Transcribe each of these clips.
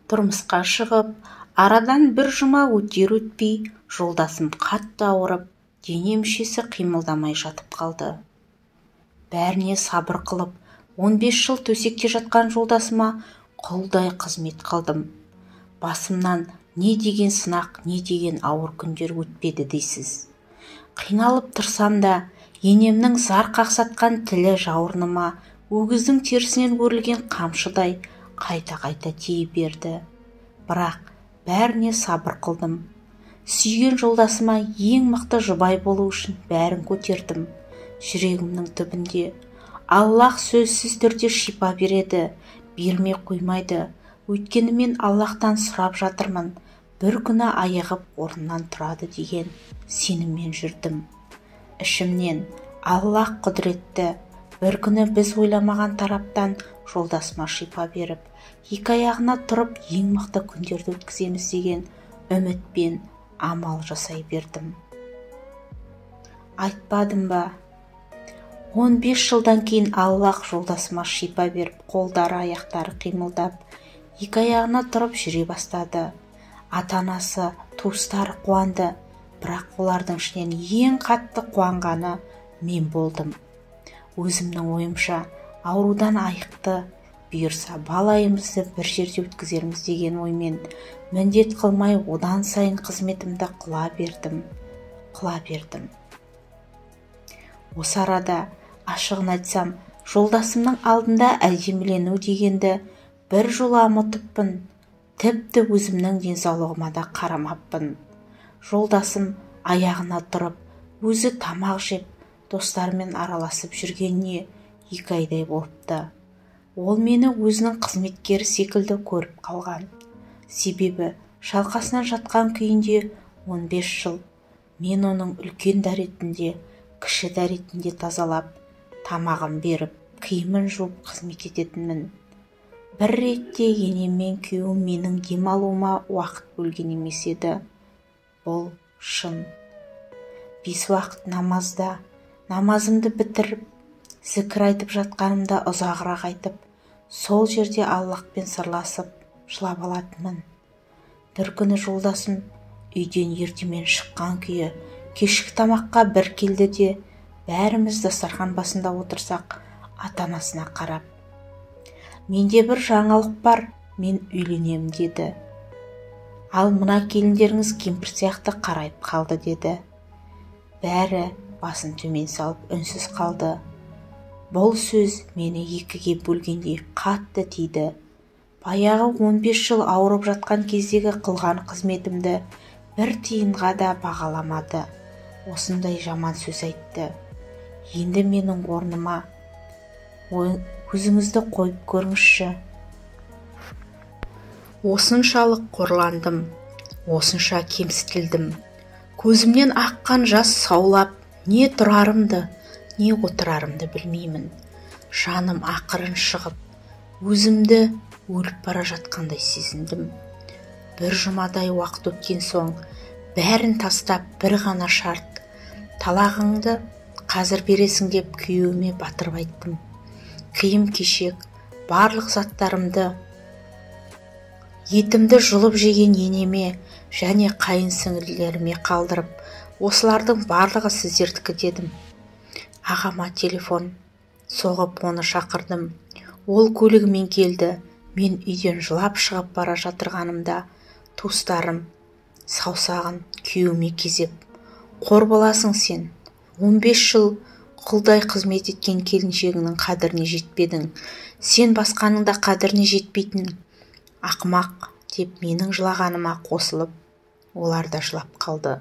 Тұрмысқа шығып, арадан бір жұма өтер-өтпей жолдасым қатты ауырып, дене мүшесі қимылдамай жатып қалды. Бәріне сабыр қылып, 15 жыл төсекте жатқан жолдасыма құлдай қызмет қылдым. Басымнан не деген сынақ, не деген ауыр күндер өтпеді дейсіз. Қиналып тұрсам да, енемнің зар қақсатқан тілі жауырыныма өгіздің терісінен өрілген қамшыдай қайта-қайта тие берді. Бірақ бәріне сабыр қылдым. Сүйген жолдасыма ең мықты жұбай болу үшін бәрін көтердім. Жүрегімнің түбінде Аллах сөзсіз түрде шипа береді, бермей қоймайды. Өйткені мен Аллахтан сұрап жатырмын, бір күні айығып орнынан тұрады деген сеніммен жүрдім. Ішімнен Аллах құдіретті, бір күні біз ойламаған тараптан жолдасыма шипа беріп, екі аяғына тұрып ең мықты күндерді өткіземіз деген үмітпен амал жасай бердім. Айтпадым ба? 15 жылдан кейін Аллах жолдасыма шипа беріп, қолдары, аяқтары қимылдап, екі аяғына тұрып жүре бастады. Ата-анасы, туыстары қуанды, бірақ олардың ішінен ең қатты қуанғаны мен болдым. Өзімнің ойымша, аурудан айықты, бұйырса балайымызды бір жерде өткізерміз деген оймен міндет қылмай, одан сайын қызметімді қыла бердім, қыла бердім. Осы арада ашығын айтсам, жолдасымның алдында әдемілену дегенді бір жола ұмытыппын, тіпті өзімнің денсаулығыма да қарамаппын. Жолдасым аяғына тұрып, өзі тамақ жеп, достарымен араласып жүргеніне 2 айдай болыпты. Ол мені өзінің қызметкері секілді көріп қалған. Себебі шалқасынан жатқан күйінде 15 жыл мен оның үлкен дәретінде, кіші дәретінде тазалап, тамағын беріп, киімін жуып қызмет ететінмін. Бір ретте енем мен күйеуім менің демалуыма уақыт бөлген емес еді. Бұл шын. 5 уақыт намазда, намазымды бітіріп, зікір айтып жатқанымда ұзағырақ айтып, сол жерде Аллахпен сырласып, жылап алатынмын. Бір күні жолдасым үйден ертемен шыққан күйі кешкі тамаққа бір келді де, бәріміз дастархан басында отырсақ, ата-анасына қарап, «Менде бір жаңалық бар, мен үйленем» деді. Ал мына келіндеріңіз кемпір сияқты қарайып қалды деді. Бәрі басын төмен салып үнсіз қалды. Бұл сөз мені екіге бөлгендей қатты тиді. Баяғы 15 жыл ауырып жатқан кездегі қылған қызметімді бір тиынға да бағаламады. Осындай жаман сөз айтты. Енді менің орныма өзіңізді қойып көріңізші. Осыншалық қорландым, осынша кемсітілдім. Көзімнен аққан жас саулап, не тұрарымды, не отырарымды білмеймін. Жаным ақырын шығып, өзімді өліп бара жатқандай сезіндім. Бір жұмадай уақыт өткен соң, бәрін тастап бір ғана шарт, талағыңды қазір бересің деп күйеуіме батырып айттым. Киім-кешек, барлық заттарымды, етімді жұлып жеген енеме және қайын сіңлілеріме қалдырып, осылардың барлығы сіздердікі дедім. Ағама телефон соғып оны шақырдым. Ол көлігімен келді. Мен үйден жылап шығып бара жатырғанымда туыстарым саусағын күйеуіме кезеп, «Қор боласың сен, 15 жыл құлдай қызмет еткен келіншегіңнің қадіріне жетпедің, сен басқаның да қадіріне жетпейтін ақымақ» деп менің жылағаныма қосылып, олар да жылап қалды.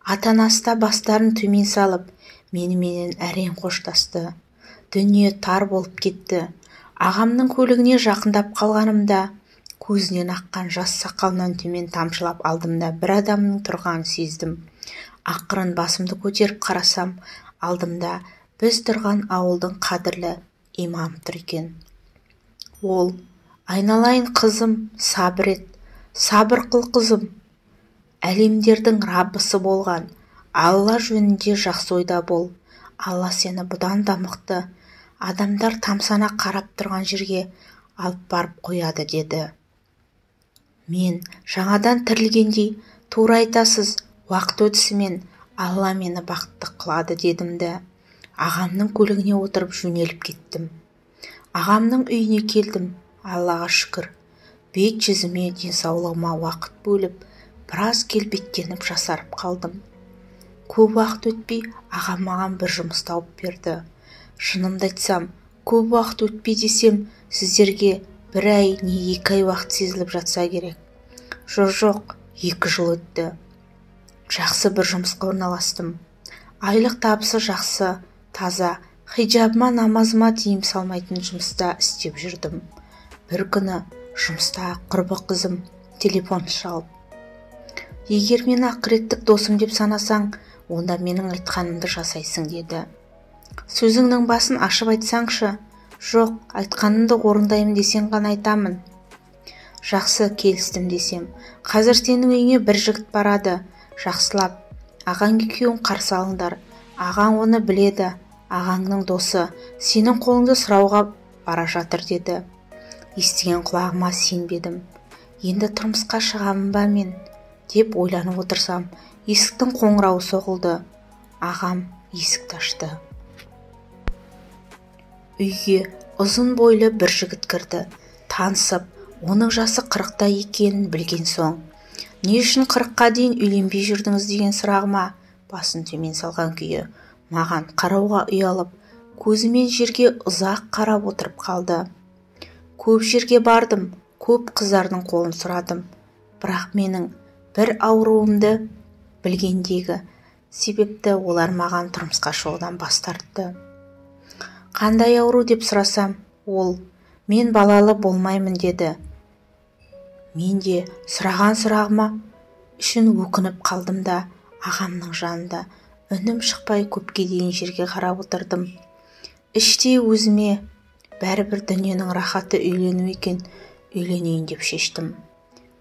Ата-анасы да бастарын төмен салып, меніменен әрең қоштасты. Дүние тар болып кетті. Ағамның көлігіне жақындап қалғанымда, көзінен аққан жас сақалынан төмен тамшылап алдымда бір адамның тұрғанын сездім. Ақырын басымды көтеріп қарасам, алдымда біз тұрған ауылдың қадірлі имам тұр екен. Ол, «Айналайын қызым, сабыр ет, сабыр қыл қызым. Әлемдердің раббысы болған Алла жөнінде жақсы ойда бол. Алла сені бұдан да мықты, адамдар тамсана қарап тұрған жерге алып барып қояды» деді. Мен жаңадан тірілгендей, тура айтасыз, уақыт өтісімен Алла мені бақытты қылады дедім де, ағамның көлігіне отырып жөнеліп кеттім. Ағамның үйіне келдім, Аллаға шүкір. Бет жүзіме, денсаулығыма уақыт бөліп, біраз келбеттеніп жасарып қалдым. Көп уақыт өтпей, ағам маған бір жұмыс тауып берді. Шынымды айтсам, көп уақыт өтпей десем, сіздерге бір ай не 2 ай уақыт сезіліп жатса керек. Жоқ, 2 жыл өтті. Жақсы бір жұмысқа орналастым. Айлық табысы жақсы, таза, хиджабыма, намазыма тыйым салмайтын жұмыста істеп жүрдім. Бір күні жұмыста құрбы қызым телефон шалып, егер мені ақыреттік досым деп санасаң, онда менің айтқанымды жасайсың деді. Сөзіңнің басын ашып айтсаңшы. Жоқ, айтқанымды орындаймын десең ғана айтамын. Жақсы, келістім десем, қазір сенің үйіңе бір жігіт барады, жақсылап, ағаң екеуін қарсы алыңдар. Ағаң оны біледі, ағаңның досы, сенің қолыңды сұрауға бара жатыр деді. Естіген құлағыма сенбедім. Енді тұрмысқа шығамын ба мен деп ойланып отырсам, есіктің қоңырауы соғылды. Ағам есікті ашты. Үйге ұзын бойлы бір жігіт кірді. Танысып, оның жасы 40-та екенін білген соң, не үшін 40-қа дейін үйленбей жүрдіңіз деген сұрағыма басын төмен салған күйі маған қарауға ұялып, көзімен жерге ұзақ қарап отырып қалды. Көп жерге бардым, көп қыздардың қолын сұрадым. Бірақ менің бір ауруымды білгендегі себепті олар маған тұрмысқа шығудан бас тартты. Қандай ауру деп сұрасам, ол мен балалы болмаймын деді. Мен де сұраған сұрағыма үшін өкініп қалдым да, ағамның жанында үнім шықпай көпке дейін жерге қарап отырдым. Іштей өзіме бәрібір дүниенің рахаты үйлену екен, үйленейін деп шештім.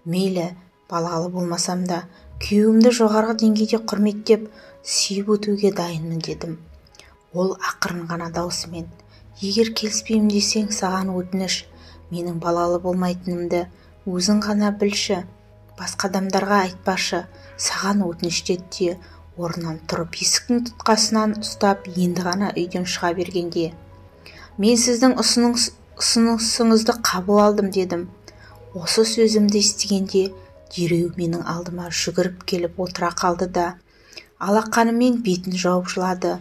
Мейлі, балалы болмасам да, күйеуімді жоғарғы деңгейде құрметтеп, сүйіп өтуге дайынмын дедім. Ол ақырын ғана даусымен, егер келіспеймін десең, саған өтініш, менің балалы болмайтынымды өзің ғана білші, басқа адамдарға айтпашы, саған өтініш деді де, орнынан тұрып есіктің тұтқасынан ұстап енді ғана үйден шыға бергенде, мен сіздің ұсынысыңызды қабыл алдым дедім. Осы сөзімді естігенде дереу менің алдыма жүгіріп келіп отыра қалды да, алақанымен бетін жауып жылады.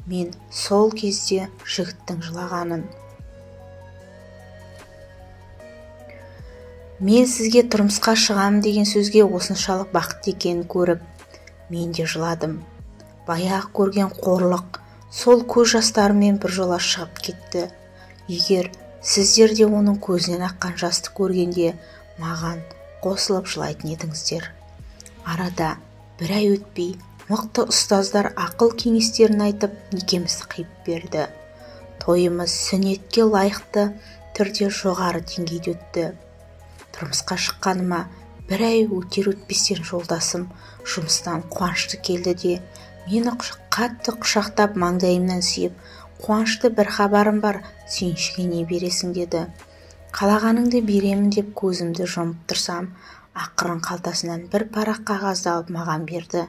Мен сол кезде жігіттің жылағанын. Мен сізге тұрмысқа шығамын деген сөзге осыншалық бақытты екенін көріп, мен де жыладым. Баяғы көрген қорлық сол көз жастарымен біржола шығып кетті. Егер сіздер де оның көзінен аққан жасты көргенде маған қосылып жылайтын едіңіздер. Арада бір ай өтпей, мықты ұстаздар ақыл кеңестерін айтып, некемізді қиып берді. Тойымыз сүннетке лайықты түрде жоғары деңгейде өтті. Тұрмысқа шыққаныма бір ай өтер өтпестен жолдасым жұмыстан қуанышты келді де, мені қатты құшақтап маңдайымнан сүйіп, қуанышты бір хабарым бар, сүйіншіге не бересің деді. Қалағаныңды беремін деп көзімді жұмып тұрсам, ақырын қалтасынан бір парақ қағазды алып маған берді.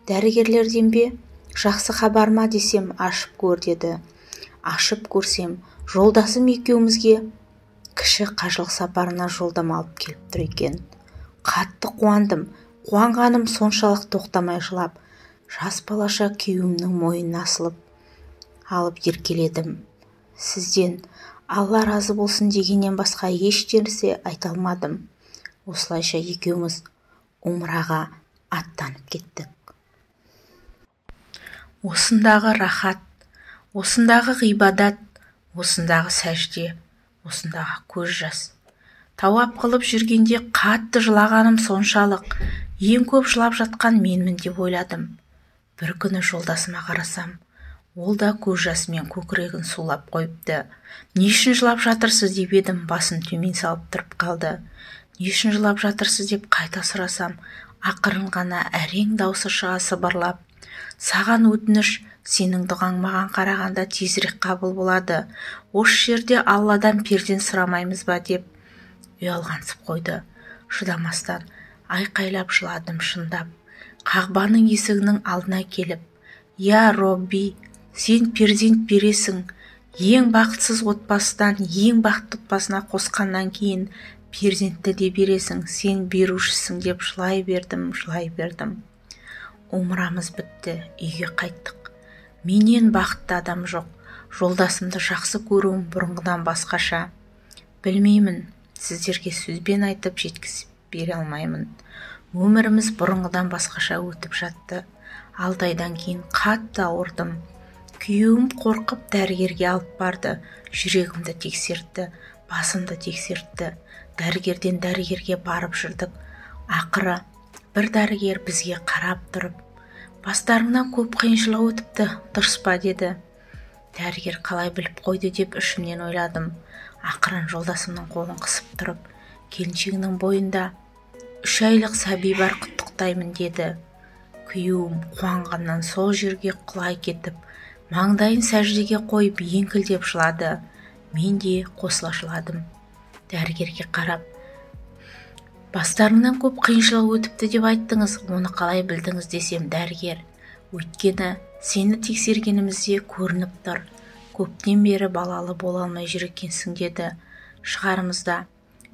Дәрігерлерден бе, жақсы хабар ма десем, ашып көр деді. Ашып көрсем, жолдасым екеумізге кіші қажылық сапарына жолдама алып келіп тұр екен. Қатты қуандым. Қуанғаным соншалық тоқтамай жылап, жас балаша күйеуімнің мойнына асылып алып еркеледім. Сізден Алла разы болсын дегеннен басқа ешнәрсе айта алмадым. Осылайша екеуміз умраға аттанып кеттік. Осындағы рахат, осындағы ғибадат, осындағы сәжде, осындағы көз жас. Тауап қылып жүргенде қатты жылағаным соншалық, ең көп жылап жатқан менмін деп ойладым. Бір күні жолдасыма қарасам, ол да көз жасымен көкірегін сулап қойыпты. Не үшін жылап жатырсыз деп едім, басын төмен салып тұрып қалды. Не үшін жылап жатырсыз деп қайта сұрасам, ақырын ғана әрең даусы шыға сыбырлап, саған өтініш, сенің дұғаң маған қарағанда тезірек қабыл болады. Осы жерде Алладан перзент сұрамаймыз ба деп ұялғансып қойды. Шыдамастан айқайлап жыладым шындап. Қағбаның есігінің алдына келіп, «Я Робби, сен перзент бересің, ең бақытсыз отбасыдан ең бақытты отбасына қосқаннан кейін перзентті де бересің, сен берушісің» деп жылай бердім, жылай бердім. Умрамыз бітті, үйге қайттық. Менен бақытты адам жоқ. Жолдасымды жақсы көруім бұрынғыдан басқаша. Білмеймін, сіздерге сөзбен айтып жеткізіп бере алмаймын. Өміріміз бұрынғыдан басқаша өтіп жатты. 6 айдан кейін қатты ауырдым. Күйеуім қорқып дәрігерге алып барды. Жүрегімді тексертті, басымды тексертті. Дәрігерден дәрігерге барып жүрдік. Ақыры бір дәрігер бізге қарап тұрып, «Бастарыңнан көп қиыншылық өтіпті, дұрыс па?» деді. Дәрігер қалай біліп қойды деп ішімнен ойладым. Ақырын жолдасымның қолын қысып тұрып, «Келіншегінің бойында 3 айлық сәби бар, құттықтаймын» деді. Күйеуім қуанғаннан сол жерге құлай кетіп, маңдайын сәждеге қойып еңкілдеп жылады. Мен де қосыла жыладым. Дәрігерге қарап, «Бастарыңнан көп қиыншылық өтіпті деп айттыңыз, оны қалай білдіңіз?» десем, дәрігер, «Өйткені сені тексергенімізде көрініп тұр, көптен бері балалы бола алмай жүр екенсің» деді. Шығарымызда,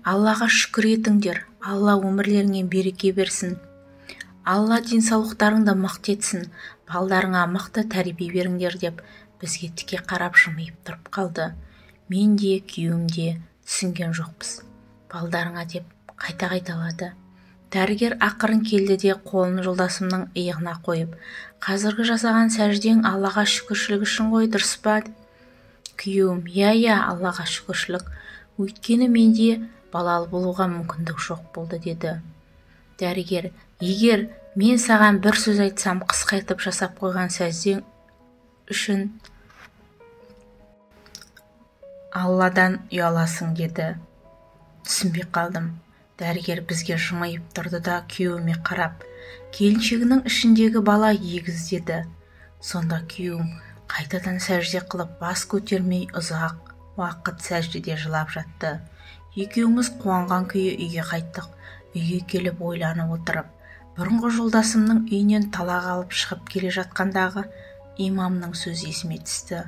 «Аллаға шүкір етіңдер, Алла өмірлеріңе береке берсін, Алла денсаулықтарыңды мықты етсін, балдарыңа мықты тәрбие беріңдер» деп бізге тіке қарап жымиып тұрып қалды. Мен де, күйеуім де түсінген жоқпыз. Балдарыңа деп қайта қайталады. Дәрігер ақырын келді де қолын жолдасымның иығына қойып, «Қазіргі жасаған сәждең Аллаға шүкіршілік үшін ғой, дұрыс па?» Күйеуім, «Иә, иә, Аллаға шүкіршілік, өйткені менде балалы болуға мүмкіндік жоқ болды» деді. Дәрігер, «Егер мен саған бір сөз айтсам, қысқайтып жасап қойған сәждең үшін Алладан ұяласың» деді. Түсінбей қалдым. Дәрігер бізге жымиып тұрды да күйеуіме қарап, «Келіншегінің ішіндегі бала егіз» деді. Сонда күйеуім қайтадан сәжде қылып бас көтермей ұзақ уақыт сәждеде жылап жатты. Екеуміз қуанған күйі үйге қайттық. Үйге келіп ойланып отырып, бұрынғы жолдасымның үйінен талақ алып шығып келе жатқандағы имамның сөзі есіме түсті.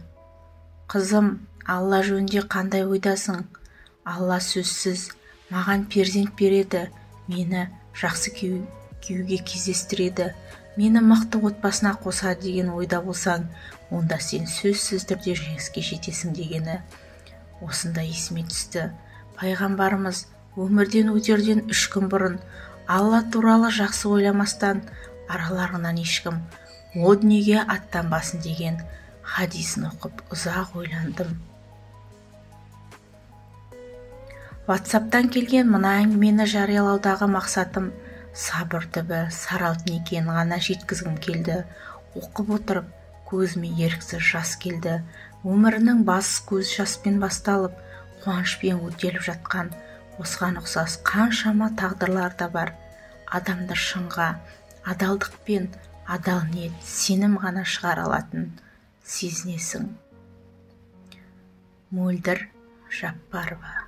«Қызым, Алла жөнінде қандай ойдасың? Алла сөзсіз маған перзент береді, мені жақсы күйеуге кездестіреді, мені мықты отбасына қосады деген ойда болсаң, онда сен сөзсіз түрде жеңіске жетесің» дегені осында есіме түсті. Пайғамбарымыз өмірден өтерден 3 күн бұрын Алла туралы жақсы ойламастан араларынан ешкім о дүниеге аттанбасын деген хадисін оқып ұзақ ойландым. WhatsApp'тан келген мына әңгімені жариялаудағы мақсатым сабыр түбі сары алтын екенін ғана жеткізгім келді. Оқып отырып көзіме еріксіз жас келді. Өмірінің бас көз жаспен басталып, қуанышпен өтеліп жатқан осыған ұқсас қаншама тағдырлар да бар. Адамды шыңға адалдықпен адал ниет, сенім ғана шығара алатын сезінесің. Мөлдір Жаппарова.